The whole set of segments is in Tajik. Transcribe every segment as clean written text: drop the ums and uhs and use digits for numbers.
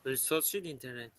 Ресот шид интернет.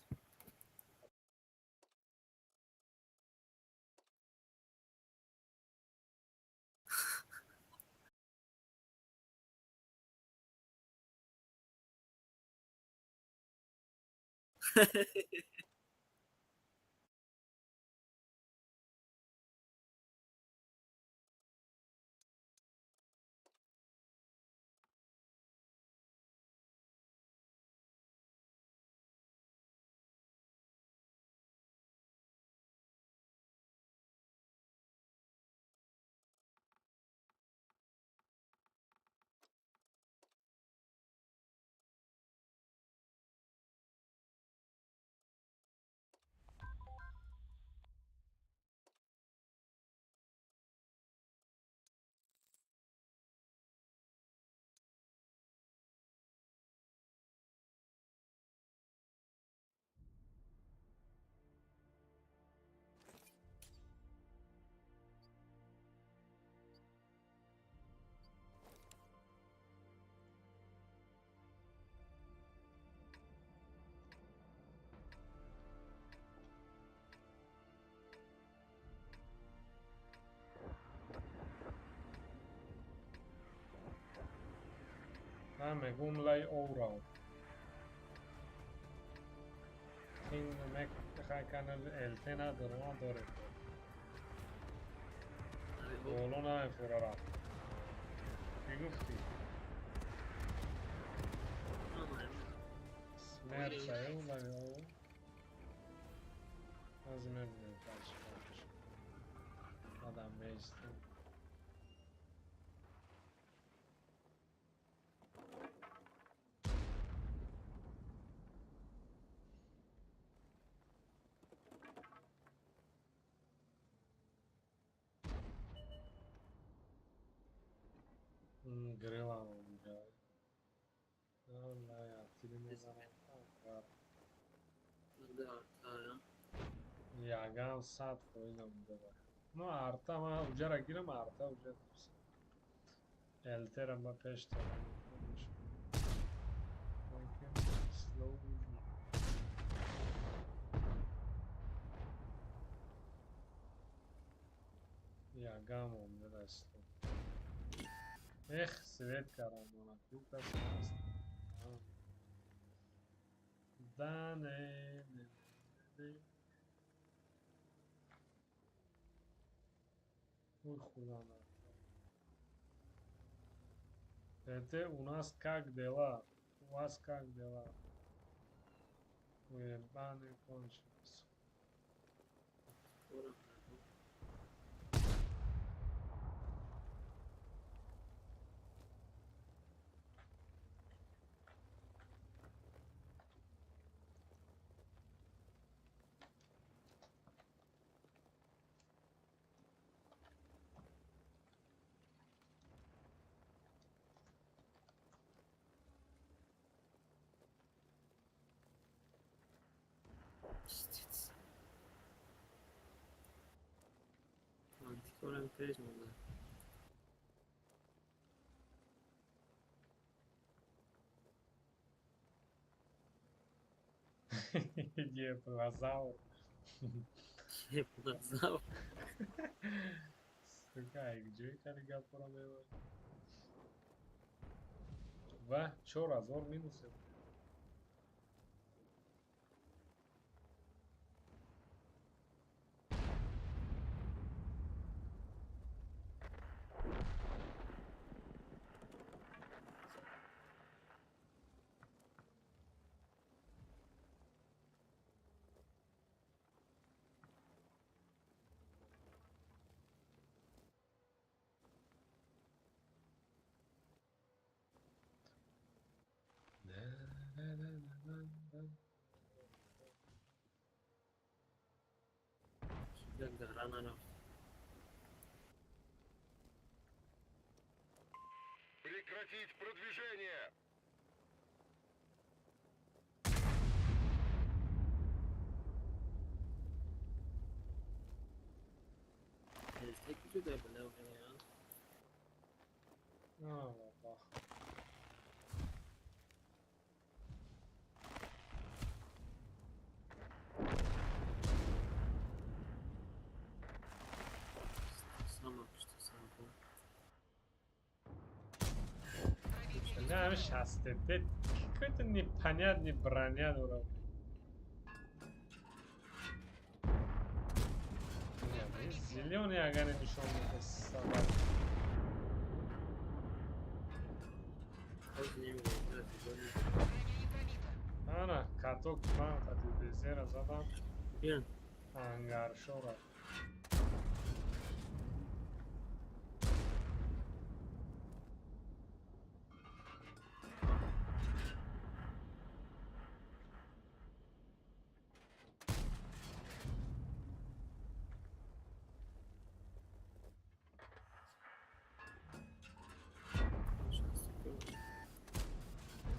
Ман мегӯм лай оврав. Ин ЛТ надорем, а дорем. Боло намефура рафт. Чӣ гуфтӣ? Смерчаю лай ов. Аз мебинем чӣ мешавад. Адам меистем. Грела унҷа. Яган 100% унҷа. Ну арта ман уҷара гирам, арта уҷа. ЛТ-ра ма пеш Яган монда дасту. Эх, свет кардам, ку кас ҳаст. Да не, не, не. Ой, худа на. Это у нас как дела? У вас как дела? Уебаны кончились. Пиздец. Антикорам пеш монда. Діплазавр. Діплазавр. Сука, ҷой кани гапро мевай. Ва 4000 минусе. Прекратить продвижение! Ҳами 65 какой-то непонятный броня дорад. Зелёный агар нишон медиҳад, сабаб. Ҳозир намегӯям, зелёный. Ана каток ман қати безера задам. Биён. Ангаршора.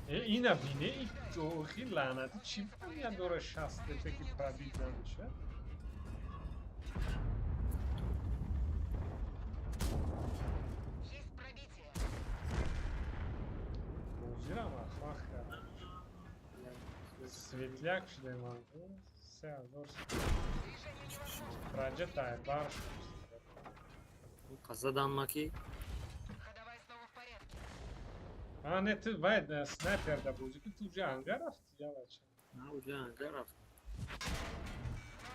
Э, ина бине, и охи лаънатӣ чӣ броня дора, 65 ки пробить намешавад. Есть пробитие. Бозирам ахмақ кардам. Светляк шудем ман. 3000. Движение невозможно. Раҷа тайбар шуд. Задан маки. Ходовая снова в порядке. А, не, ту бояд снайпер да бозӣ ки, ту уже ангар рафти, я бача. На, уже ангар рафт.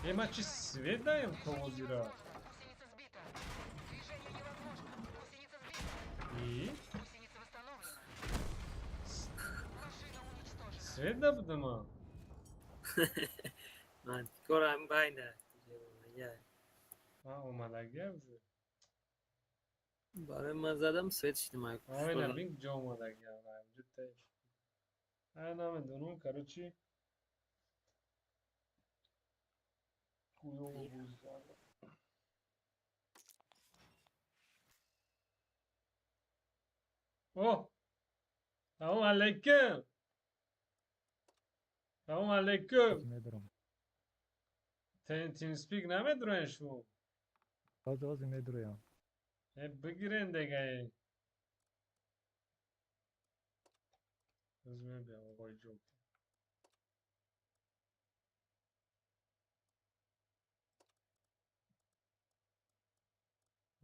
Е, ман чи свет даем ковозира? Гусеница сбита. Движение невозможно. Гусеница сбита. И? Гусеница восстановлена. Машина уничтожена. Свет набудама? Ман корам байна. Я. А, омадагия уже. Барои ман задам, свет шидим. Ой, бин ҷо омадагия. Ай, намедонам, короче. Хуёво бозӣ кардам. О! Салом алейкум! Салом алейкум! Медурам. TeamSpeak намедуроен шумо? Ҳозир, ҳозир медуроям. Э, бигирен дегаи. Рӯз мебиям, оғои Ҷокер.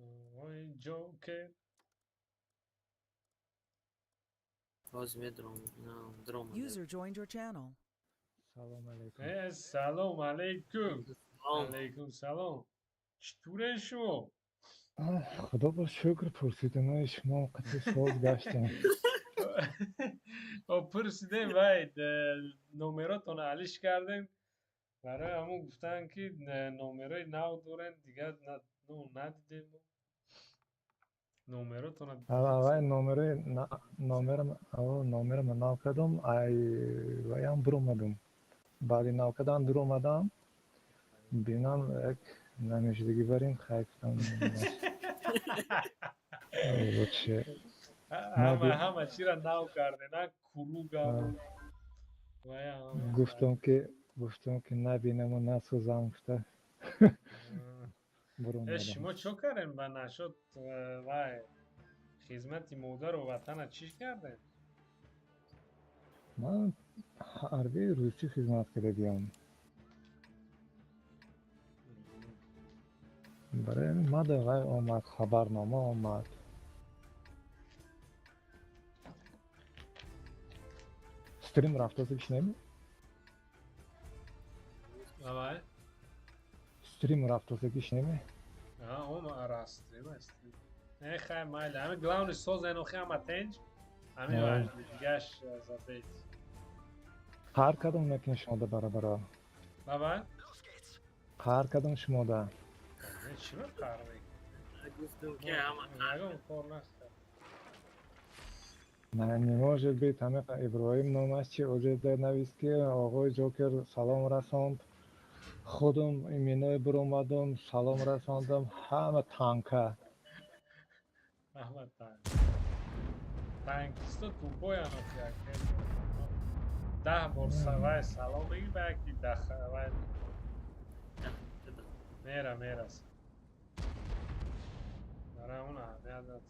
Оғои Ҷокер. Ҳозир медурам. Дром. User joined your channel. Салом алейкум. Э, салом алейкум. Алейкум салом. Читурен шумо? Худо ба шукр, пурсиданои шумо қатъи соз гаштем. О, пурсидем, вай номеротон алиш кардем. Барои ҳамун гуфтанд, ки номерои нав дорен, дигар ну надидем номеротона. Вай номерои номерам, номерама нав кардам, ай ваям биромадам. Баъди нав кардан дуромадам, бинам як намешудагӣ барин, хай гуфтам. Лучше Ҳама чира нав карден, а куруга. Гуфтам, ки набинаму насӯзам, гуфта. Э, шумо чо кардем ба нашуд, вай хизмати модару ватана чӣ кардем? Ман ҳарбии русӣ хизмат кардагиам. Барои ҳамин мада вай омад, хабарнома омад. Стрим рафтоса бишнеми? Давай. Стрим рафтоса бишнеми? Ома ра стрим, стрим. Э, хай, майли, ҳами главный созен, охи ҳама тенҷ, ҳами важный, дигаш забейт. Қаҳр кардам мекунӣ шумода, бародаро. Давай. Қаҳр кардам шумода. Чӣ ба қаҳр мекунӣ? Гуфтам, ки ҳама Ягон кор накард. Не, не может быть, ҳамиқа Иброҳим номаш чи оҷа навист, ки оғои Ҷокер салом расонд. Худум именои биромадум, салом расондам, ҳама танка. Ҳама танк. Танкисто тупоян, охи, 10 бор вай салом меги ба яки вай мера мераса. Барои он аҳамият надорад.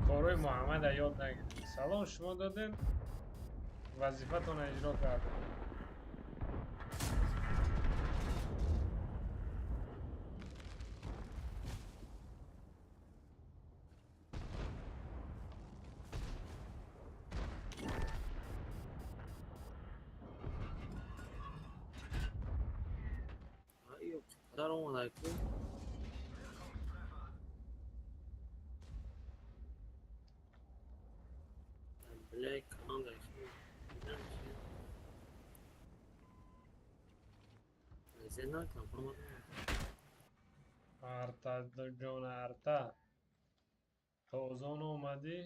Корҳои Муҳаммада ёд нагиред. Салом шумо додем, вазифатонро иҷро кардем. Модар омада ку. Бля, команда. Арта ҷон, арта тозон омадӣ,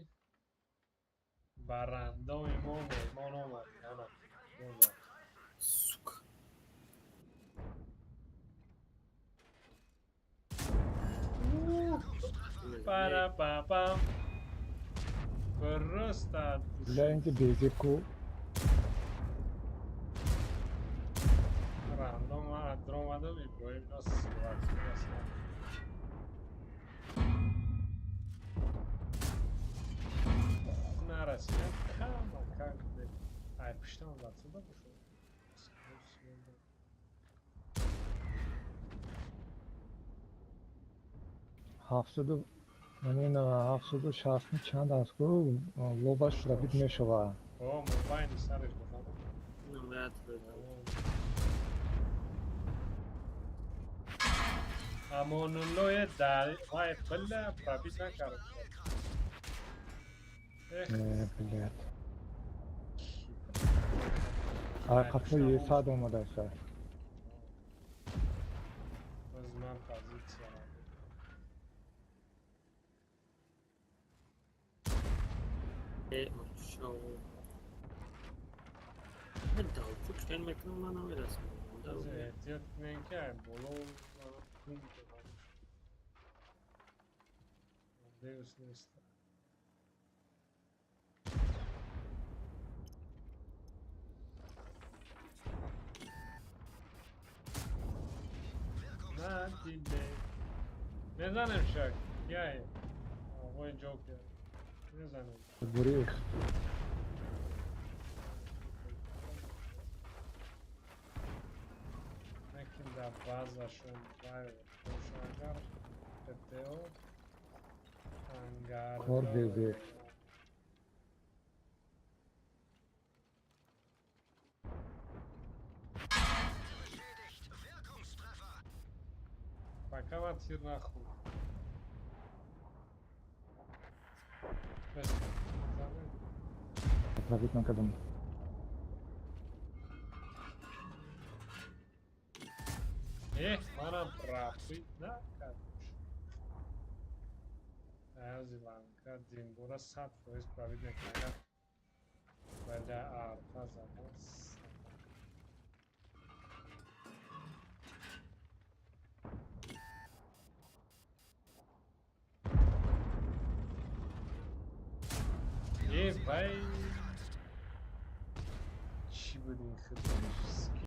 ба рандоми мо меҳмон омадӣ, ана. Сука. Пара-па-пам. Просто от души. Бля, инки безеб ку. Рандом даромадам, Иброҳим нас нарасидам, камакак. Ай пуштам ватсада бошад. Ҳафтоду ҳамин 76 чанд аст ку, лобаш пробить мешавад. О, мобайни сараш бихонам. Номерат. Амонуллои дар вай била пробить накард. Эх. Э, блядь. Ай қафо 100 омадааст. Боз ман позиция. Э, шоу. Чен мекунам, ман намерасам. Эҳтиёт кунем, ки ай боло гум кунам. Деус нест. Надиде. Мезанем шак. Яй. Оғои Ҷокер. Мезанем. Гурехт. Накин дар базашон вай боша, агар ПТО ангар. Кор безеб. Beschädigt. Wirkungstreffer. Пока ман тир нахӯрд. Бес. Занем. Пробить накардам. Эҳ, манам пробить накардам. Аязи ланка димбора 100% пробить мекунад. Валя арфа задан. Э, вай, чӣ буд ин хидмаш?